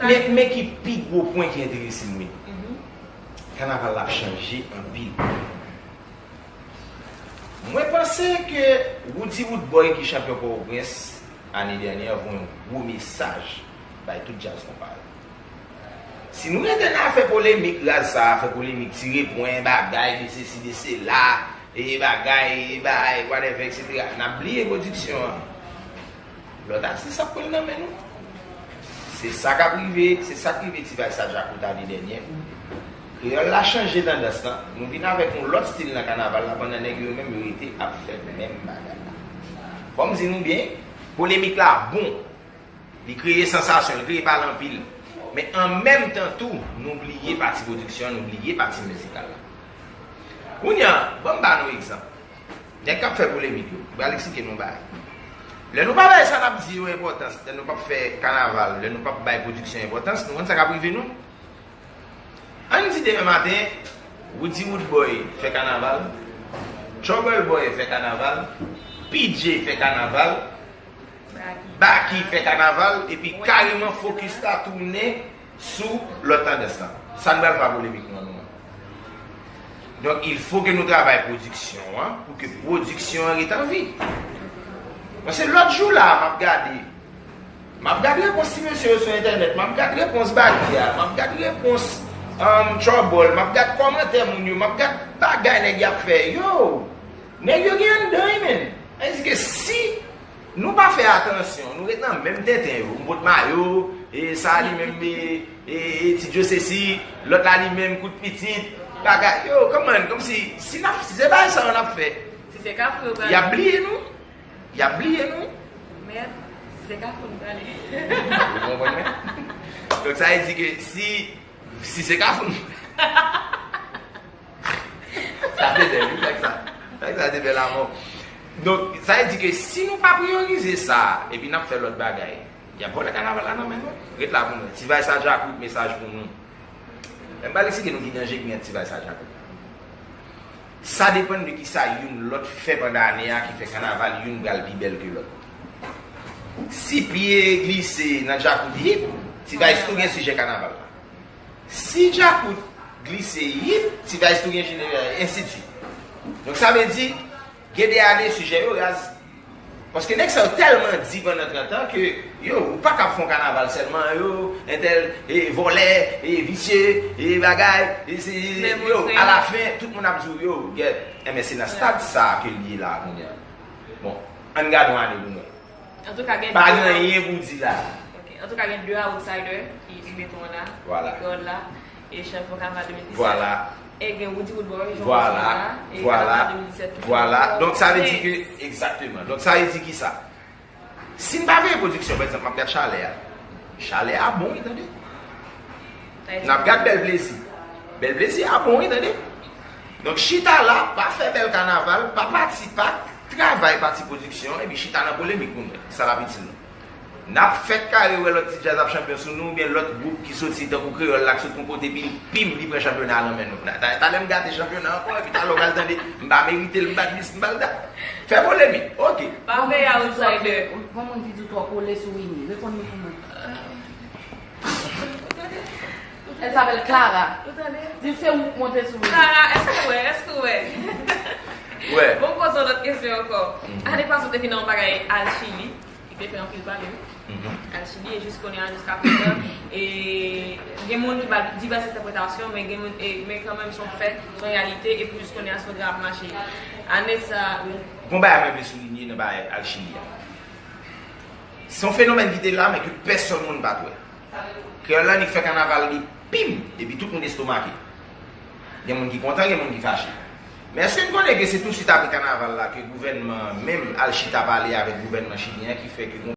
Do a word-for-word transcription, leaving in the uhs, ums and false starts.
Men, men ki pi gwo pwen ki enterese m, wi. Kanaval la ap chanje anpil. Mwen panse ke Roody Roodboy ki chanpyon Pòtoprens ane dènye voye yon gwo mesaj bay tout djaz konpa yo. Si nou rete nan afè polemik raz sa, afè polemik tire pwen, bagay, de sesi, de sela, e bagay, e bagay, whatever, et cetera, n ap bliye pwodiksyon an. Lòt atis ap pran l nan men nou. Se sa k ap rive, se sa k rive T-Vice a Djakout ane dènye. Kreyòl la chanje tandans lan. Nou vin avèk yon lòt stil nan kanaval la, pandan nèg yo menm yo rete ap fè menm bagay la. Fò m di nou byen, polemik la bon. Li kreye sansasyon, li kreye pale anpil. Men an menm tan tou, nou bliye pati pwodiksyon, nou bliye pati mizikal la. Kounye a, ban m ba nou egzanp. Nèg k ap fè polemik yo, m pral eksplike nou yon bagay. Lè nou pa bay sa n ap di yo enpòtans, lè nou p ap fè kanaval, lè nou p ap bay pwodiksyon enpòtans, nou konn sa k ap rive nou? Ann di demen maten, Roody Roodboy fè kanaval, Trouble Boy fè kanaval, P J fè kanaval, Baky fè kanaval, epi kareman fokis la tounen sou lòt tandans lan. Sa n pral fè a polemik nou an nou an. Donk, il faut que nou travay pwodiksyon an pou ke pwodiksyon an ret an vi. Paske lòt jou la, m ap gade. M ap gade repons ti mesye yo sou entènèt, m ap gade repons Baky a, m ap gade repons um, Trouble, m ap gade kòmantè moun yo, m ap gade bagay nèg y ap fè. Yo! Nèg yo gen anndan wi, men. Sa vle di ke si nou pa fè atansyon, nou ret nan menm tenten yo. M pot mayo, e sa li menm, e, e, e Ti Djo sesi, lòt la li menm kout pitit, bagay. Yo, kòman, kòmsi, si n ap, si se bagay sa yo n ap fè, Si se kafou yo y prale. Ap bliye nou. Y ap bliye nou. Mèd, si se kafou nou prale. Ou konprann mwen? Donk, sa vle di ke si, si se kafou nou Sa te bèl, wi, nèg sa. Nèg sa te bèl amò. Donk, sa vle di ke si nou pa priyorize sa, epi n ap fè lòt bagay, y ap vòlè kanaval la nan men nou. Ret la pou nou. T-Vice a Djakout, mesaj pou nou. Men m pral eksplike nou ki danje ki gen ant T-Vice a Djakout. Sa depann de kisa youn lòt fè pandan ane a ki fè kanaval youn pral pi bèl ke lòt. Si pye glise nan Djakout hit, T-Vice tou gen sijè kanaval la. Si Djakout glise hit, T-Vice tou gen jenerè, ensidsuit. Donk sa vle di, gen de ane sijè yo raz. Paske nèg sa yo tèlman di pandan trant an ke, yo, ou pa kab fè yon kanaval sèlman, yo, entèl, e, vòlè, e, visye, e, bagay, e, se, Men yo, montre. Alafen, tout moun ap di w, yo, gèt, enben se nan stad sa a ke l ye la, kounye a. Bon, ann gade yon ane pou mwen. Antouka, gen Pa de gen anyen pou di la. Ok. Antouka, gen de outsider ki, ki mete w la, Vwala. Ki kreyòl la, e chanpyon kanaval de mil disèt. Vwala. E gen Roody Roodboy, Jean Vwala. Rosemary la, e Vwala. Kanaval de mil disèt tou. Vwala. Donk, sa vle di ke, egzakteman. Donk, sa vle di ki sa? Si n pa veye pwodiksyon, pa egzanp, m ap gad Chalè a. Chalè a bon, wi, tande. N ap gad Bèl Plezi. Bèl Plezi a bon, wi, tande. Donk, chita la, pa fè bèl kanaval, pa pati pak, travay pati pwodiksyon, epi chita nan polemik pou nou. Sa l ap itil nou. N ap fèk kare wè lòt ti djaz ap chanpyon sou nou, oubyen lòt gwoup ki soti tankou Kreyòl la, ki sot yon kote, epi pim, li pran chanpyona a nan men nou. Ta-, ta-, talè m gate chanpyona ankò, epi talè w pral tande, m pa merite l, m pa t dis, m pa t dat. Fè polemik, ok. Pa veye outsider. Gon moun ki di w twò kole sou Winnie. Reponn li pou mwen. Ou tande? Ou tande? Elle s'appelle Clara. Ou tande? Di l se ou k monte sou Winnie. Clara, èske w wè? Èske w wè? Wè. Bon, m poze w lòt kesyon ankò. Mhm. Ane pase, w te vin nan yon bagay al Chili, ki te fè anpil pale, wi. Mhm. Al Chili, e jis kounye a, jiska prezan, e gen moun ki ba l divès entèpretasyon, men gen moun, e, men kanmenm, se yon fè, se yon reyalite, e pou jis kounye a, se yon dra ap mache. Ane sa, bon. Gon bagay mwen vle soulinye nan bagay al Chili a. Se yon fenomèn ki te la, men ke pèsonn moun pa t wè. Kreyòl la annik fè kanaval li pim, epi tout moun estomake. Gen moun ki kontan, gen moun ki fache. Men èske n konnen ke se tousuit apre kanaval la ke gouvènman an menm al chita pale avèk gouvènman chilyen an ki fè ke gon